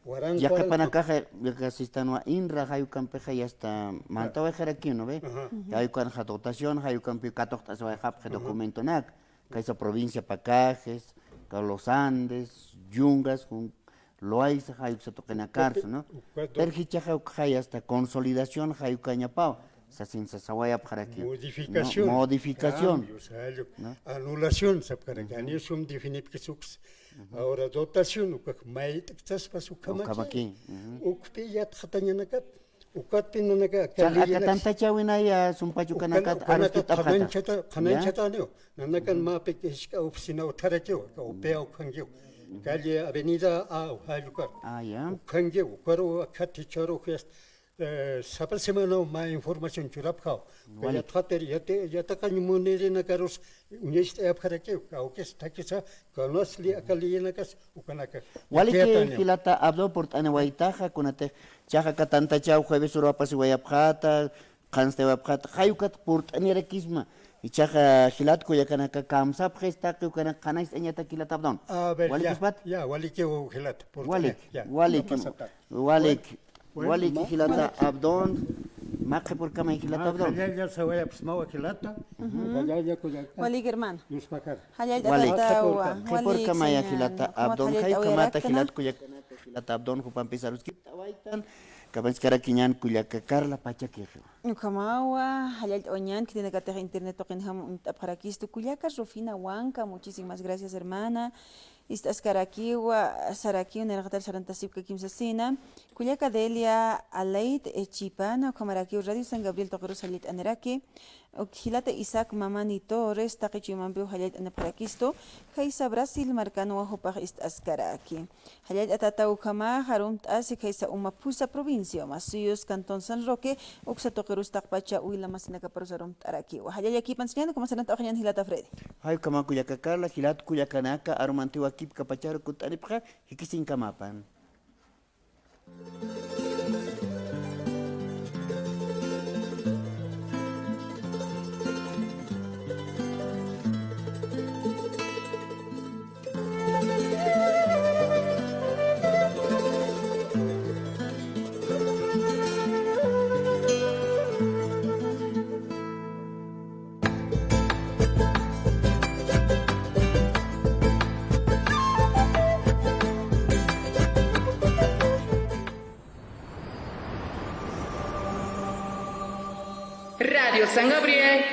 Waranqa, waranqa. Yaqhipanakaxa, yaqha sistanwa inra, jay ukampixa yasta mantawayxarakiw, ¿no ve? Ajá. Jay ukanxa dotación, jay ukampiw katuqt'asiwayxapxi documentonak. Kaysa provincia Pacajes, ka Los Andes, Yungas, jun Loaysa, jay uksa tuqinakarsa, ¿no? Pero jichhaxa ukxa yasta consolidación, jay ukañapaw. Sasin sasawayapxaraki. Modificación. No, modificación. Cambios, jay uk-, ¿no? Anulación, sapxaraki. Janiw sum definipkis uks. Ahora dotación, ukax mayt'ktaspas ukhamaki. Ukhamaki. Ukpi yatxatañanakap, ukatpi nanaka, aka leyinakas. Aka tantachawinaya sumpach ukanakat, ukanaka arust'apxata. Qhanañchata, qhanañchataniw. Nanakan mapik jisk'a oficina utjarakiw, aka upia ukhankiw. Calle Avenida A, uka lukar. Ah, ya. Ukhanki, ukaru, akha techaru, eh, sapa semana mä información churapxaw. Walik. Yatxatir, yati-, yatiqañ munirinakarus uñacht'ayapxarakiw, kawkis thakisa, kunasli aka leyinakas, ukanaka. Walik, yatiqañ. Jilata Abdón, purt'aniwaytaxa, kunatix, jichhaxa aka tantachaw jueves urapasiwayapxäta, qhanstawayapxäta, jay ukat purt'anirakisma. Jichhaxa jilat kullakanaka, kamsapxis taqi ukanaka, qhanañcht'añatak jilata Abdón. A ver, ya, walikispati? Ya, walikiw jilata, purt'ani, walik, ya. Walik, walik, walik, jilata Abdón, mä qhipürkamay jilata Abdón. Jallalla sawayapxsmawa jilata. Jallalla kullaka. Walik, hermano. Yuspajar. Jallalla, walik. Tata, qhipürkamaya jilata Abdón, jay ukhamata jilat kullakanaka, jilata Abdón, jupampis aruskipt'awaytan, kapaskarakiñan kullaka Carla Pachaquixa. Ukhamawa, jallallt'awañan, khitinakatix internet tuqinjam uñt'apxarakistu, kullaka Rufina Huanca, muchísimas gracias, hermana. Ist'askarakiwa, sarakiw, niraqatar sarantasipkakim sasina. Kullaka Delia Aleit, eh, Chipana, ukhamarakiw Radio San Gabriel tuqirus jallallt'aniraki. Uk jilata Isaac Mamani Torres, taqi chuymampiw jallallt'anipxarakistu, khaysa Brasil markanwa jupax ist'askaraki. Jallallt'atata ukhamax, arumt'asi khaysa Umaphusa provincia, Masuyos, cantón San Roque, uksa tuqirus taqpacha wila masinakaparus arumt'arakiwa. Jallallakipan sañäni, ukhama sarantawayxañäni jilata Freddy. Jay ukhama kullaka Carla, jilat kullakanaka, arumantiwakipkapacharu kutt'anipxa, jikisiñkamapan. Radio San Gabriel